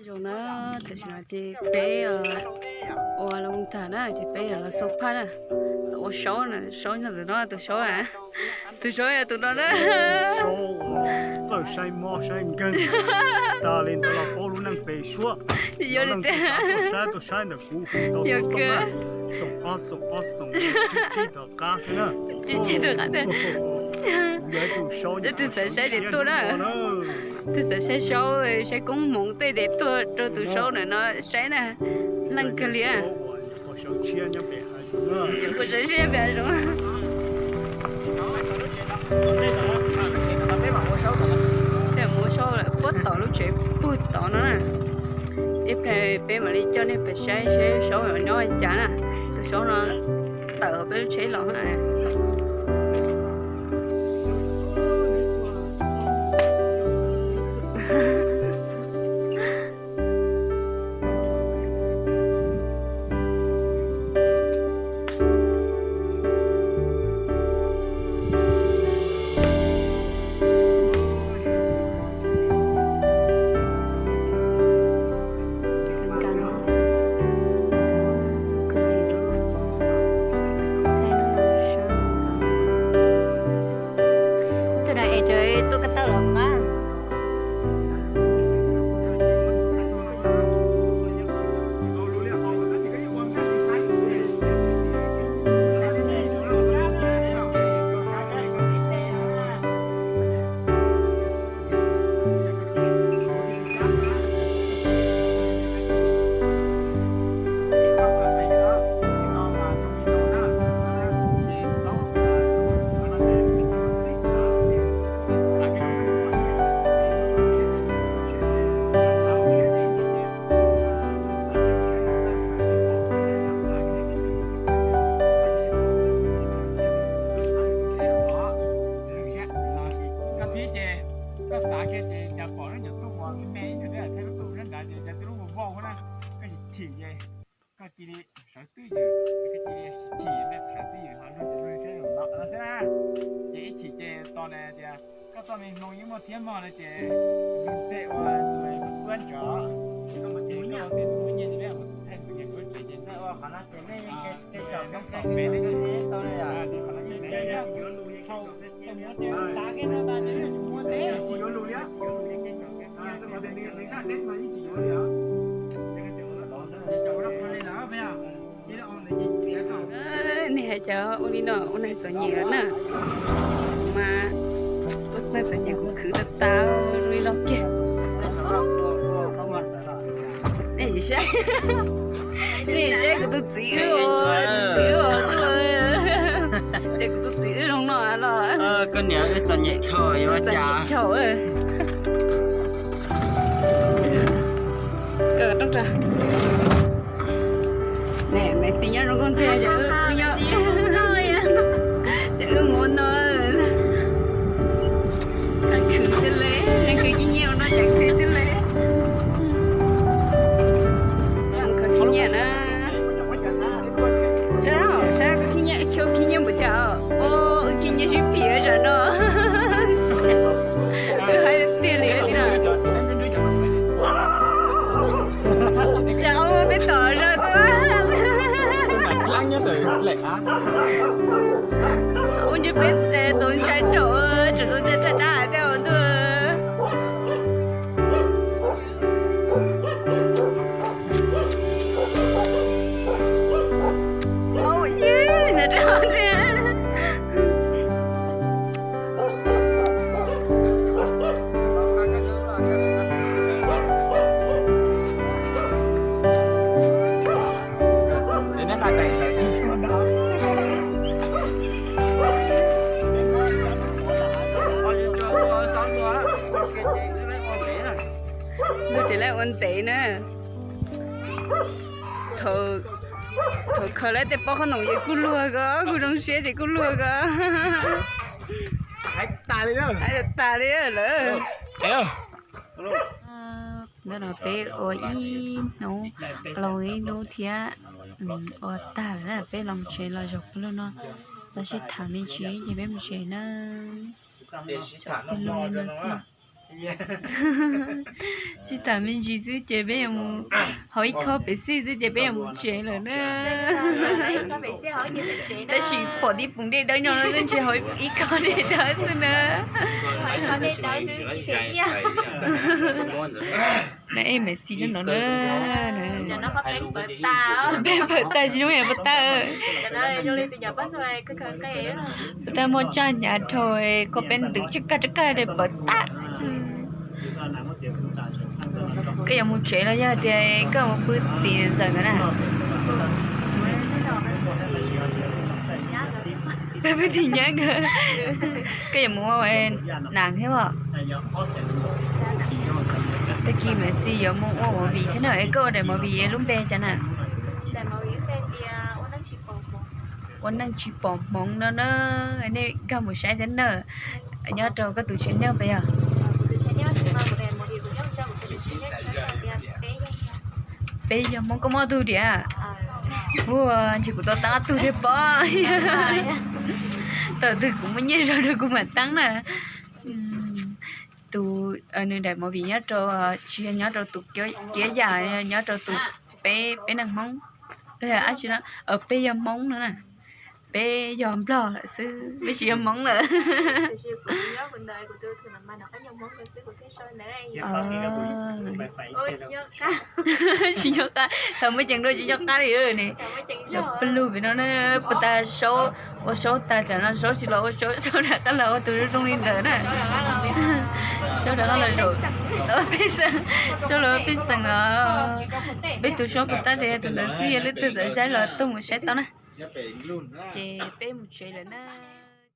Zoo na, tam sim no ces peb ua loo tag na ces peb yuav los xauj phaj na, ua saub na, saub nyob ntawm no, tus saub na, tus saub yog tus no na. Txawj saib mob saib nkeeg, tas li ntawd los paub lub neej pem suab. Yog li tias tuaj saib, tuaj saib ntawm kuv hu tau xov tooj na, xoom ob xoom ob xoom tsib tom qab xwb na. Tsib tom qab tiag. Kuv yog ib tug saub, tus xav saib ces tuaj na. Tus xav saib saub, saib koob hmoov tej ces tuaj rau tus saub ntawm no saib na. Leej kawg li. Kuv sawv siab pem hav zoov. Peb mus ua saub lawm, puag tom lub tsev puag tod no na. Ib pliag peb mam li coj nej pem saib saib saub nyob li cas na. Tus saub no tawm hauv peb lub tsheb los na. Tus na es raws tuaj koj tawj los qab. Koj thib ces koj xav kiag ces cas pom lub nyuam tub uas me me ib nyuag thiab lub tub sab nrad ces cas twb lub vau vau na, koj chim chim ces koj cia li sawv twj ywm, koj cia li chim chim sawv twj ywm ho luag ces luag saib zoo no xwb na. Ces ib chim ces tos na tias koj txoj me hmoo yeej muaj thiab mog no ces luag tej ua tus kuab ntsov, koj mus ces koj tej tus muaj nyiaj ces peb mus thaij tus nyiam kuv tsev ces nej ua qhov no ces nej yeej ke tsom nej xom pem nej tau li yom. Nej hais cas ua li no ua neeg txom nyem lawm na. Mas ua neeg txom nyem kuv khwv tag tag zoo li no kiag. Nej tsis saib, nej tsis saib kuv tus txiv wb, tus txiv wb os, ces kuv tus txiv wb zoo no los. Koj niam wb txom nyem dhau yuav cas. Kawm rooj rag. Ne, Maiv Xis nyob zoo nkauj ntxiag, ces wb nyob, ces wb mus ua no. Cas khwv thiab li, neeg khwv khib nyiab ua no cas khwv thiab li. Mus khaws khib nyiab na. Saib, saib koj khib nyiab, khib nyiab npaum cas. Wb khib nyiab sib phim zam no. Wb hais tiag li no. Cas ua peb tom zog xwb. Ua ntsis peb txaus ntshai rau, tseem txaus ntshai tshaj dab hais tiag ua ntuj. Au, ib, nws rau tiag. Ntuj ces lawv ua ntev na. Thaum khaws lawv tej pob qhob noom ces kuj luag ko, kuj zoo siab ces kuj luag ko. Hais tas li lawm. Ntawm no peb ua ib hnub, los ib hnub thiab ua tag lawm na, peb los tsev los zaum pawg lug no, los sib tham me ntsis ces peb mus tsev na. Zaum pawg lug li no xwb. Tsis tas me ntsis xwb ces peb yuav mus haus ib khob Pepsi xwb ces peb yuav mus tsev lawm na. Tab sis pom tib poom dej dawb nyob no xwb ntshe haus ib khob dej dawb xwb na. Na ej Maiv Xis nyob no na. Peb pawg tag tsis zoo yam pawg tag. Pawg tag muaj tsaj hnyav dhau, koj peb ntws tsis kaj tsis kaj pawg tag. Koj yuav mus tsev los yog tias koj mus pw tim ntxawm nkawd na? Pw tim nyab nkawd. Koj yuav mus ua nas thiab os? Tag kis Maiv Xis yuav mus ua movie thiab na, es koj ua daim movie lub npe cas na? Ua neej tsis pom hmoov no na. Nej nkag mus saib thiab na. Nyob rau koj tus channel pes yog? Peb yog Hmoob. Koj muaj ob tug tiag? Ua, ntshe kuv tau tab ob tug thiab pob. Thaum twg kuv muaj nyiaj zog rau kuv mam tab na. Tus, nws daim movie nyob rau, tsis yog nyob rau tus Kiab Yaj, nyob rau tus peb, peb neeg Hmoob. Los yog dab tsi no, peb yog Hmoob no na. Peb yog Nplog lawm xwb, peb tsis yog Hmoob lawm. Tsis nyob qab, thaum muaj ceem dua tsis nyob qab li ne. Cov pab lug pem no na, puag ta saub, ua saub tag tam no saub tsis los ua saub, saub rov qab los ua tus zoo zoo li ntawd na. Saub rov qab los zaum pej xeem, saub los pej xeem os. Peb tus saub puag ta ces yog tus ntawd xwb, yog leej twg txawm saib los tuaj mus saib tau na. Ces peb mus tsev lawm na.